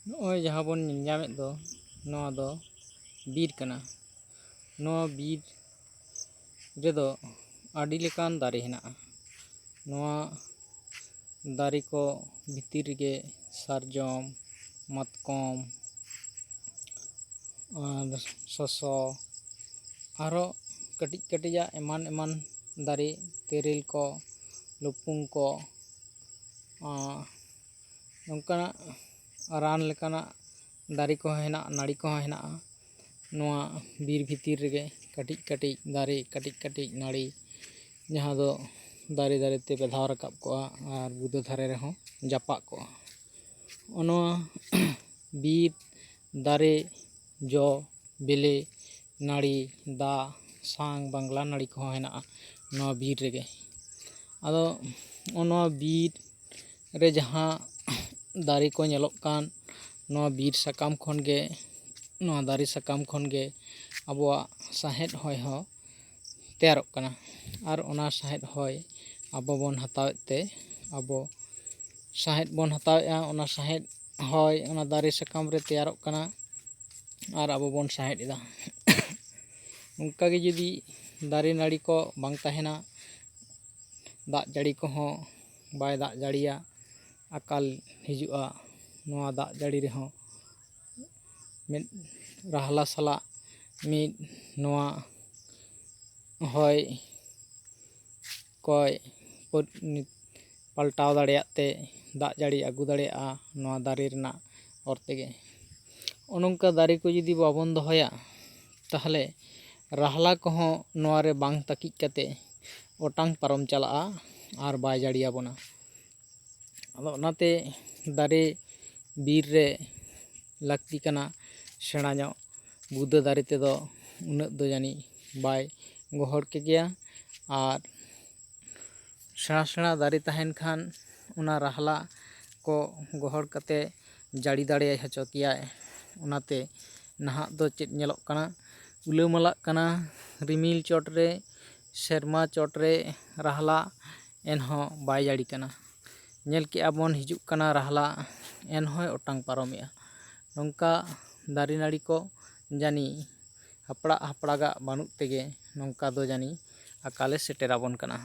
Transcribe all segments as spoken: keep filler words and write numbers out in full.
ᱱᱚᱜᱼᱚᱭ ᱡᱟᱦᱟᱸ ᱵᱚᱱ ᱧᱮᱞ ᱧᱟᱢᱮᱫ ᱫᱚ, ᱱᱚᱣᱟ ᱫᱚ ᱵᱤᱨ ᱠᱟᱱᱟ᱾ ᱱᱚᱣᱟ ᱵᱤᱨ ᱨᱮᱫᱚ ᱟᱹᱰᱤ ᱞᱮᱠᱟᱱ ᱫᱟᱨᱮ ᱦᱮᱱᱟᱜᱼᱟ᱾ ᱱᱚᱣᱟ ᱫᱟᱨᱮ ᱠᱚ ᱵᱷᱤᱛᱤᱨ ᱨᱮᱜᱮ ᱥᱟᱨᱡᱚᱢ, ᱢᱟᱛᱠᱚᱢ, ᱟᱨ ᱥᱚᱥᱚ, ᱟᱨᱦᱚᱸ ᱠᱟᱹᱴᱤᱡ ᱠᱟᱹᱴᱤᱡᱟᱜ ᱮᱢᱟᱱ ᱮᱢᱟᱱ ᱫᱟᱨᱮ, ᱛᱮᱨᱮᱞ ᱠᱚ, ᱞᱩᱯᱩᱝ ᱠᱚ, ᱟᱨ ᱱᱚᱝᱠᱟᱱᱟᱜ ᱨᱟᱱ ᱞᱮᱠᱟᱱᱟᱜ ᱫᱟᱨᱮ ᱠᱚᱦᱚᱸ ᱦᱮᱱᱟᱜᱼᱟ, ᱱᱟᱹᱲᱤ ᱠᱚᱦᱚᱸ ᱦᱮᱱᱟᱜᱼᱟ᱾ ᱱᱚᱣᱟ ᱵᱤᱨ ᱵᱷᱤᱛᱤᱨ ᱨᱮᱜᱮ ᱠᱟᱹᱴᱤᱡ ᱠᱟᱹᱴᱤᱡ ᱫᱟᱨᱮ, ᱠᱟᱹᱴᱤᱡ ᱠᱟᱹᱴᱤᱡ ᱱᱟᱹᱲᱤ, ᱡᱟᱦᱟᱸ ᱫᱚ ᱫᱟᱨᱮ ᱫᱟᱨᱮ ᱛᱮ ᱵᱮᱫᱷᱟᱣ ᱨᱟᱠᱟᱵ ᱠᱚᱜᱼᱟ ᱟᱨ ᱵᱩᱫᱟᱹ ᱫᱷᱟᱨᱮ ᱨᱮᱦᱚᱸ ᱡᱟᱯᱟᱜ ᱠᱚᱜᱼᱟ᱾ ᱱᱚᱣᱟ ᱵᱤᱨ ᱫᱟᱨᱮ, ᱡᱚ, ᱵᱤᱞᱤ, ᱱᱟᱹᱲᱤ, ᱫᱟ, ᱥᱟᱝ, ᱵᱟᱝᱞᱟ ᱱᱟᱹᱲᱤ ᱠᱚᱦᱚᱸ ᱦᱮᱱᱟᱜᱼᱟ ᱱᱚᱣᱟ ᱵᱤᱨ ᱨᱮᱜᱮ᱾ ᱟᱫᱚ ᱱᱚᱣᱟ ᱵᱤᱨ ᱨᱮ ᱡᱟᱦᱟᱸ ᱫᱟᱨᱮ ᱠᱚ ᱧᱮᱞᱚᱜ ᱠᱟᱱ, ᱱᱚᱣᱟ ᱵᱤᱨ ᱥᱟᱠᱟᱢ ᱠᱷᱚᱱ ᱜᱮ, ᱱᱚᱣᱟ ᱫᱟᱨᱮ ᱥᱟᱠᱟᱢ ᱠᱷᱚᱱ ᱜᱮ ᱟᱵᱚᱣᱟᱜ ᱥᱟᱦᱮᱫ ᱦᱚᱭ ᱦᱚᱸ ᱛᱮᱭᱟᱨᱚᱜ ᱠᱟᱱᱟ᱾ ᱟᱨ ᱚᱱᱟ ᱥᱟᱦᱮᱫ ᱦᱚᱭ ᱟᱵᱚ ᱵᱚᱱ ᱦᱟᱛᱟᱣᱮᱫ ᱛᱮ, ᱟᱵᱚ ᱥᱟᱦᱮᱫ ᱵᱚᱱ ᱦᱟᱛᱟᱣᱮᱫᱼᱟ, ᱚᱱᱟ ᱥᱟᱦᱮᱫ ᱦᱚᱭ ᱚᱱᱟ ᱫᱟᱨᱮ ᱥᱟᱠᱟᱢ ᱨᱮ ᱛᱮᱭᱟᱨᱚᱜ ᱠᱟᱱᱟ ᱟᱨ ᱟᱵᱚ ᱵᱚᱱ ᱥᱟᱦᱮᱫ ᱮᱫᱟ᱾ ᱚᱱᱠᱟᱜᱮ ᱡᱩᱫᱤ ᱫᱟᱨᱮ ᱱᱟᱹᱲᱤ ᱠᱚ ᱵᱟᱝ ᱛᱟᱦᱮᱱᱟ, ᱫᱟᱜ ᱡᱟᱹᱲᱤ ᱠᱚᱦᱚᱸ ᱵᱟᱭ ᱫᱟᱜ ᱡᱟᱹᱲᱤᱭᱟ, ᱟᱠᱟᱞ ᱦᱤᱡᱩᱜᱼᱟ᱾ ᱱᱚᱣᱟ ᱫᱟᱜ ᱡᱟᱹᱲᱤ ᱨᱮᱦᱚᱸ ᱢᱤᱫ ᱨᱟᱦᱞᱟ ᱥᱟᱞᱟᱜ ᱢᱤᱫ ᱱᱚᱣᱟ ᱦᱚᱭ ᱠᱚᱭ ᱯᱟᱞᱴᱟᱣ ᱫᱟᱲᱮᱭᱟᱜ ᱛᱮ ᱫᱟᱜ ᱡᱟᱹᱲᱤ ᱟᱹᱜᱩ ᱫᱟᱲᱮᱭᱟᱜᱼᱟ ᱱᱚᱣᱟ ᱫᱟᱨᱮ ᱨᱮᱱᱟᱜ ᱚᱨ ᱛᱮᱜᱮ᱾ ᱚᱱᱚᱝᱠᱟ ᱫᱟᱨᱮ ᱠᱚ ᱡᱩᱫᱤ ᱵᱟᱵᱚᱱ ᱫᱚᱦᱚᱭᱟ, ᱛᱟᱦᱚᱞᱮ ᱨᱟᱦᱞᱟ ᱠᱚᱦᱚᱸ ᱱᱚᱣᱟ ᱨᱮ ᱵᱟᱝ ᱛᱟᱹᱠᱤᱡ ᱠᱟᱛᱮ ᱚᱴᱟᱝ ᱯᱟᱨᱚᱢ ᱪᱟᱞᱟᱜᱼᱟ ᱟᱨ ᱵᱟᱭ ᱡᱟᱹᱲᱤᱭᱟᱵᱚᱱᱟ᱾ ᱟᱫᱚ ᱚᱱᱟᱛᱮ ᱫᱟᱨᱮ ᱵᱤᱨ ᱨᱮ ᱞᱟᱹᱠᱛᱤ ᱠᱟᱱᱟ᱾ ᱥᱮᱬᱟ ᱧᱚᱜ ᱵᱩᱫᱟᱹ ᱫᱟᱨᱮ ᱛᱮᱫᱚ ᱩᱱᱟᱹᱜ ᱫᱚ ᱡᱟᱹᱱᱤᱡ ᱵᱟᱭ ᱜᱚᱦᱚᱲ ᱠᱮᱜᱮᱭᱟ᱾ ᱟᱨ ᱥᱮᱬᱟ ᱥᱮᱬᱟ ᱫᱟᱨᱮ ᱛᱟᱦᱮᱱ ᱠᱷᱟᱱ ᱚᱱᱟ ᱨᱟᱦᱞᱟ ᱠᱚ ᱜᱚᱦᱚᱲ ᱠᱟᱛᱮ ᱡᱟᱹᱲᱤ ᱫᱟᱲᱮ ᱦᱚᱪᱚ ᱠᱮᱭᱟᱭ᱾ ᱚᱱᱟᱛᱮ ᱱᱟᱦᱟᱜ ᱫᱚ ᱪᱮᱫ ᱧᱮᱞᱚᱜ ᱠᱟᱱᱟ, ᱩᱞᱟᱹᱢᱟᱞᱟᱜ ᱠᱟᱱᱟ, ᱨᱤᱢᱤᱞ ᱪᱚᱴ ᱨᱮ, ᱥᱮᱨᱢᱟ ᱪᱚᱴ ᱨᱮ ᱨᱟᱦᱞᱟ, ᱮᱱᱦᱚᱸ ᱵᱟᱭ ᱡᱟᱹᱲᱤ ᱠᱟᱱᱟ᱾ ᱧᱮᱞ ᱠᱮᱜᱼᱟ ᱵᱚᱱ ᱦᱤᱡᱩᱜ ᱠᱟᱱᱟ ᱨᱟᱦᱞᱟ, ᱮᱱᱦᱚᱸᱭ ᱚᱴᱟᱝ ᱯᱟᱨᱚᱢᱮᱜᱼᱟ᱾ ᱱᱚᱝᱠᱟ ᱫᱟᱨᱮ ᱱᱟᱹᱲᱤ ᱠᱚ ᱡᱟᱹᱱᱤ ᱦᱟᱯᱲᱟᱜ ᱦᱟᱯᱲᱟᱜᱟᱜ ᱵᱟᱹᱱᱩᱜ ᱛᱮᱜᱮ ᱱᱚᱝᱠᱟ ᱫᱚ ᱡᱟᱹᱱᱤ ᱟᱠᱟᱞᱮ ᱥᱮᱴᱮᱨᱟᱵᱚᱱ ᱠᱟᱱᱟ᱾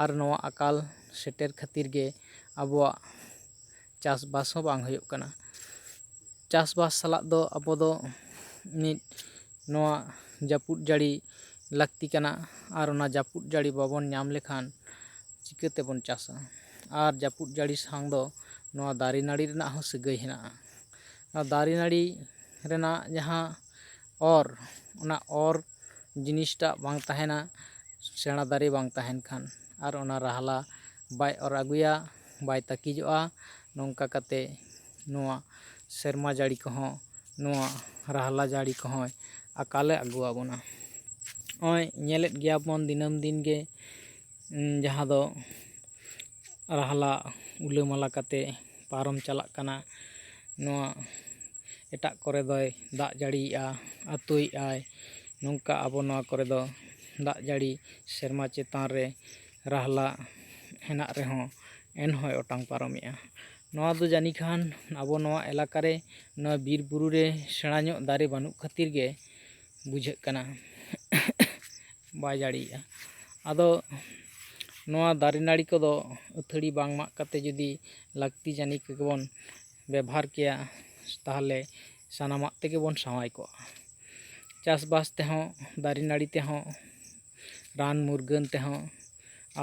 ᱟᱨ ᱱᱚᱣᱟ ᱟᱠᱟᱞ ᱥᱮᱴᱮᱨ ᱠᱷᱟᱹᱛᱤᱨ ᱜᱮ ᱟᱵᱚᱣᱟᱜ ᱪᱟᱥᱵᱟᱥ ᱦᱚᱸ ᱵᱟᱝ ᱦᱩᱭᱩᱜ ᱠᱟᱱᱟ᱾ ᱪᱟᱥᱵᱟᱥ ᱥᱟᱞᱟᱜ ᱫᱚ ᱟᱵᱚ ᱫᱚ ᱢᱤᱫ ᱱᱚᱣᱟ ᱡᱟᱹᱯᱩᱫ ᱡᱟᱹᱲᱤ ᱞᱟᱹᱠᱛᱤ ᱠᱟᱱᱟ, ᱟᱨ ᱚᱱᱟ ᱡᱟᱹᱯᱩᱫ ᱡᱟᱹᱲᱤ ᱵᱟᱵᱚᱱ ᱧᱟᱢ ᱞᱮᱠᱷᱟᱱ ᱪᱤᱠᱟᱹ ᱛᱮᱵᱚᱱ ᱪᱟᱥᱟ? ᱟᱨ ᱡᱟᱹᱯᱩᱫ ᱡᱟᱹᱲᱤ ᱥᱟᱶ ᱫᱚ ᱱᱚᱣᱟ ᱫᱟᱨᱮ ᱱᱟᱹᱲᱤ ᱨᱮᱱᱟᱜ ᱦᱚᱸ ᱥᱟᱹᱜᱟᱹᱭ ᱦᱮᱱᱟᱜᱼᱟ᱾ ᱚᱱᱟ ᱫᱟᱨᱮ ᱱᱟᱹᱲᱤ ᱨᱮᱱᱟᱜ ᱡᱟᱦᱟᱸ ᱚᱨ, ᱚᱱᱟ ᱚᱨ ᱡᱤᱱᱤᱥᱴᱟᱜ ᱵᱟᱝ ᱛᱟᱦᱮᱱᱟ, ᱥᱮᱬᱟ ᱫᱟᱨᱮ ᱵᱟᱝ ᱛᱟᱦᱮᱱ ᱠᱷᱟᱱ᱾ ᱟᱨ ᱚᱱᱟ ᱨᱟᱦᱞᱟ ᱵᱟᱭ ᱚᱨ ᱟᱹᱜᱩᱭᱟ, ᱵᱟᱭ ᱛᱟᱹᱠᱤᱡᱚᱜᱼᱟ᱾ ᱱᱚᱝᱠᱟ ᱠᱟᱛᱮ ᱱᱚᱣᱟ ᱥᱮᱨᱢᱟ ᱡᱟᱹᱲᱤ ᱠᱚᱦᱚᱸ, ᱱᱚᱣᱟ ᱨᱟᱦᱞᱟ ᱡᱟᱹᱲᱤ ᱠᱚᱦᱚᱸᱭ ᱟᱠᱟᱞᱮ ᱟᱹᱜᱩ ᱟᱵᱚᱱᱟ᱾ ᱱᱚᱜᱼᱚᱭ ᱧᱮᱞᱮᱫ ᱜᱮᱭᱟ ᱵᱚᱱ ᱫᱤᱱᱟᱹᱢ ᱫᱤᱱ ᱜᱮ, ᱩᱸ, ᱡᱟᱦᱟᱸ ᱫᱚ ᱨᱟᱦᱞᱟ ᱩᱞᱟᱹᱢᱟᱞᱟ ᱠᱟᱛᱮ ᱯᱟᱨᱚᱢ ᱪᱟᱞᱟᱜ ᱠᱟᱱᱟ᱾ ᱱᱚᱣᱟ ᱮᱴᱟᱜ ᱠᱚᱨᱮ ᱫᱚᱭ ᱫᱟᱜ ᱡᱟᱹᱲᱤᱭᱮᱜᱼᱟ, ᱟᱹᱛᱩᱭᱮᱜᱼᱟᱭ᱾ ᱱᱚᱝᱠᱟ ᱟᱵᱚ ᱱᱚᱣᱟ ᱠᱚᱨᱮ ᱫᱚ ᱫᱟᱜ ᱡᱟᱹᱲᱤ ᱥᱮᱨᱢᱟ ᱪᱮᱛᱟᱱ ᱨᱮ ᱨᱟᱦᱞᱟ ᱦᱮᱱᱟᱜ ᱨᱮᱦᱚᱸ ᱮᱱᱦᱚᱸᱭ ᱚᱴᱟᱝ ᱯᱟᱨᱚᱢᱮᱜᱼᱟ᱾ ᱱᱚᱣᱟ ᱫᱚ ᱡᱟᱹᱱᱤ ᱠᱷᱟᱱ ᱟᱵᱚ ᱱᱚᱣᱟ ᱮᱞᱟᱠᱟ ᱨᱮ, ᱱᱚᱣᱟ ᱵᱤᱨ ᱵᱩᱨᱩ ᱨᱮ ᱥᱮᱬᱟ ᱧᱚᱜ ᱫᱟᱨᱮ ᱵᱟᱹᱱᱩᱜ ᱠᱷᱟᱹᱛᱤᱨ ᱜᱮ ᱵᱩᱡᱷᱟᱹᱜ ᱠᱟᱱᱟ, ᱵᱟᱭ ᱡᱟᱹᱲᱤᱭᱮᱜᱼᱟ᱾ ᱟᱫᱚ ᱱᱚᱣᱟ ᱫᱟᱨᱮ ᱱᱟᱹᱲᱤ ᱠᱚᱫᱚ ᱟᱹᱛᱷᱟᱹᱲᱤ ᱵᱟᱝ ᱢᱟᱜ ᱠᱟᱛᱮ ᱡᱩᱫᱤ ᱞᱟᱹᱠᱛᱤ ᱡᱟᱹᱱᱤᱡ ᱠᱚᱜᱮ ᱵᱚᱱ ᱵᱮᱵᱷᱟᱨ ᱠᱮᱭᱟ, ᱛᱟᱦᱚᱞᱮ ᱥᱟᱱᱟᱢᱟᱜ ᱛᱮᱜᱮ ᱵᱚᱱ ᱥᱟᱶᱟᱭ ᱠᱚᱜᱼᱟ᱾ ᱪᱟᱥᱵᱟᱥ ᱛᱮᱦᱚᱸ, ᱫᱟᱨᱮ ᱱᱟᱹᱲᱤ ᱛᱮᱦᱚᱸ, ᱨᱟᱱ ᱢᱩᱨᱜᱟᱹᱱ ᱛᱮᱦᱚᱸ,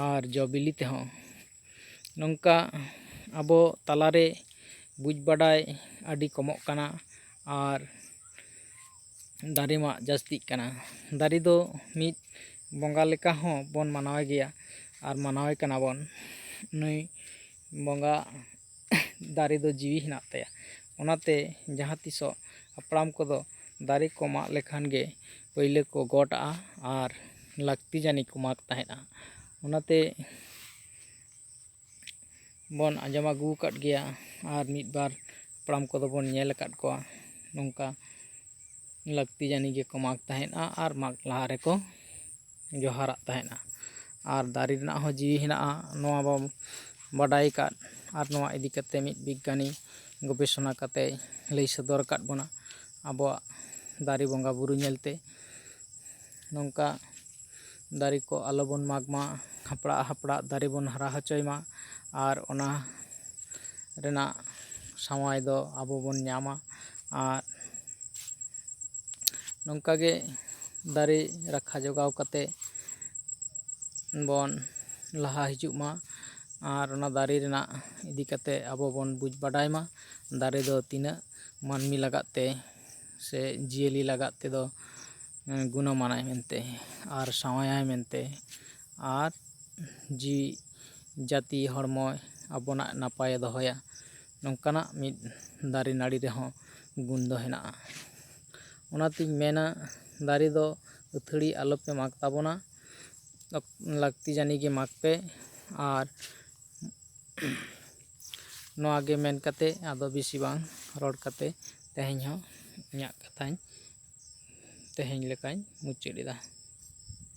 ᱟᱨ ᱡᱚ ᱵᱤᱞᱤ ᱛᱮᱦᱚᱸ᱾ ᱱᱚᱝᱠᱟ ᱟᱵᱚ ᱛᱟᱞᱟᱨᱮ ᱵᱩᱡᱽ ᱵᱟᱰᱟᱭ ᱟᱹᱰᱤ ᱠᱚᱢᱚᱜ ᱠᱟᱱᱟ, ᱟᱨ ᱫᱟᱨᱮ ᱢᱟᱜ ᱡᱟᱹᱥᱛᱤᱜ ᱠᱟᱱᱟ᱾ ᱫᱟᱨᱮ ᱫᱚ ᱢᱤᱫ ᱵᱚᱸᱜᱟ ᱞᱮᱠᱟ ᱦᱚᱸ ᱵᱚᱱ ᱢᱟᱱᱟᱣᱮ ᱜᱮᱭᱟ, ᱟᱨ ᱢᱟᱱᱟᱣᱮ ᱠᱟᱱᱟ ᱵᱚᱱ᱾ ᱱᱩᱭ ᱵᱚᱸᱜᱟ ᱫᱟᱨᱮ ᱫᱚ ᱡᱤᱣᱤ ᱦᱮᱱᱟᱜ ᱛᱟᱭᱟ᱾ ᱚᱱᱟᱛᱮ ᱡᱟᱦᱟᱸ ᱛᱤᱥᱚᱜ ᱦᱟᱯᱲᱟᱢ ᱠᱚᱫᱚ ᱫᱟᱨᱮ ᱠᱚ ᱢᱟᱜ ᱞᱮᱠᱷᱟᱱ ᱜᱮ ᱯᱟᱹᱭᱞᱟᱹ ᱠᱚ ᱜᱚᱴ ᱟᱜᱼᱟ ᱟᱨ ᱞᱟᱹᱠᱛᱤ ᱡᱟᱹᱱᱤᱡ ᱠᱚ ᱢᱟᱜᱽ ᱛᱟᱦᱮᱸᱫᱼᱟ᱾ ᱚᱱᱟᱛᱮ ᱵᱚᱱ ᱟᱸᱡᱚᱢ ᱟᱹᱜᱩ ᱟᱠᱟᱫ ᱜᱮᱭᱟ, ᱟᱨ ᱢᱤᱫ ᱵᱟᱨ ᱦᱟᱯᱲᱟᱢ ᱠᱚᱫᱚ ᱵᱚᱱ ᱧᱮᱞ ᱟᱠᱟᱫ ᱠᱚᱣᱟ ᱱᱚᱝᱠᱟ ᱞᱟᱹᱠᱛᱤ ᱡᱟᱹᱱᱤᱡ ᱜᱮᱠᱚ ᱢᱟᱜᱽ ᱛᱟᱦᱮᱸᱫᱼᱟ ᱟᱨ ᱢᱟᱜᱽ ᱞᱟᱦᱟ ᱨᱮᱠᱚ ᱡᱚᱦᱟᱨᱟᱜ ᱛᱟᱦᱮᱸᱫᱼᱟ᱾ ᱟᱨ ᱫᱟᱨᱮ ᱨᱮᱱᱟᱜ ᱦᱚᱸ ᱡᱤᱣᱤ ᱦᱮᱱᱟᱜᱼᱟ, ᱱᱚᱣᱟ ᱵᱚ ᱵᱟᱰᱟᱭ ᱟᱠᱟᱫ ᱟᱨ ᱱᱚᱣᱟ ᱤᱫᱤ ᱠᱟᱛᱮ ᱢᱤᱫ ᱵᱤᱜᱽᱜᱟᱱᱤ ᱜᱚᱵᱮᱥᱚᱱᱟ ᱠᱟᱛᱮ ᱞᱟᱹᱭ ᱥᱚᱫᱚᱨ ᱟᱠᱟᱫ ᱵᱚᱱᱟ ᱟᱵᱚᱣᱟᱜ ᱫᱟᱨᱮ ᱵᱚᱸᱜᱟ ᱵᱩᱨᱩ ᱧᱮᱞᱛᱮ᱾ ᱱᱚᱝᱠᱟ ᱫᱟᱨᱮ ᱠᱚ ᱟᱞᱚ ᱵᱚᱱ ᱢᱟᱜᱽ ᱢᱟ, ᱦᱟᱯᱲᱟᱜ ᱦᱟᱯᱲᱟᱜ ᱫᱟᱨᱮ ᱵᱚᱱ ᱦᱟᱨᱟ ᱦᱚᱪᱚᱭ ᱢᱟ ᱟᱨ ᱚᱱᱟ ᱨᱮᱱᱟᱜ ᱥᱟᱶᱟᱭ ᱫᱚ ᱟᱵᱚ ᱵᱚᱱ ᱧᱟᱢᱟ᱾ ᱟᱨ ᱱᱚᱝᱠᱟ ᱜᱮ ᱫᱟᱨᱮ ᱨᱟᱠᱷᱟ ᱡᱚᱜᱟᱣ ᱠᱟᱛᱮ ᱵᱚᱱ ᱞᱟᱦᱟ ᱦᱤᱡᱩᱜ ᱢᱟ ᱟᱨ ᱚᱱᱟ ᱫᱟᱨᱮ ᱨᱮᱱᱟᱜ ᱤᱫᱤ ᱠᱟᱛᱮ ᱟᱵᱚ ᱵᱚᱱ ᱵᱩᱡᱽ ᱵᱟᱰᱟᱭ ᱢᱟ ᱫᱟᱨᱮ ᱫᱚ ᱛᱤᱱᱟᱹᱜ ᱢᱟᱹᱱᱢᱤ ᱞᱟᱜᱟᱫ ᱛᱮ ᱥᱮ ᱡᱤᱭᱟᱹᱞᱤ ᱞᱟᱜᱟᱫ ᱛᱮᱫᱚ ᱜᱩᱱᱚᱢᱟᱱᱟᱭ ᱢᱮᱱᱛᱮ ᱟᱨ ᱥᱟᱶᱟᱭᱟᱭ ᱢᱮᱱᱛᱮ ᱟᱨ ᱡᱤᱣᱤ ᱡᱟᱹᱛᱤ ᱦᱚᱲᱢᱚ ᱟᱵᱚᱱᱟᱜ ᱱᱟᱯᱟᱭᱮ ᱫᱚᱦᱚᱭᱟ᱾ ᱱᱚᱝᱠᱟᱱᱟᱜ ᱢᱤᱫ ᱫᱟᱨᱮ ᱱᱟᱹᱲᱤ ᱨᱮᱦᱚᱸ ᱜᱩᱱ ᱫᱚ ᱦᱮᱱᱟᱜᱼᱟ᱾ ᱚᱱᱟᱛᱤᱧ ᱢᱮᱱᱟ, ᱫᱟᱨᱮ ᱫᱚ ᱟᱹᱛᱷᱟᱹᱲᱤ ᱟᱞᱚᱯᱮ ᱢᱟᱜᱽ ᱛᱟᱵᱚᱱᱟ, ᱞᱟᱹᱠᱛᱤ ᱡᱟᱹᱱᱤᱡ ᱜᱮ ᱢᱟᱜᱽ ᱯᱮ᱾ ᱟᱨ ᱱᱚᱣᱟ ᱜᱮ ᱢᱮᱱ ᱠᱟᱛᱮ ᱟᱫᱚ ᱵᱮᱥᱤ ᱵᱟᱝ ᱨᱚᱲ ᱠᱟᱛᱮ ᱛᱮᱦᱮᱧ ᱦᱚᱸ ᱤᱧᱟᱹᱜ ᱠᱟᱛᱷᱟᱧ ᱛᱮᱦᱮᱧ ᱞᱮᱠᱟᱧ ᱢᱩᱪᱟᱹᱫ ᱮᱫᱟ᱾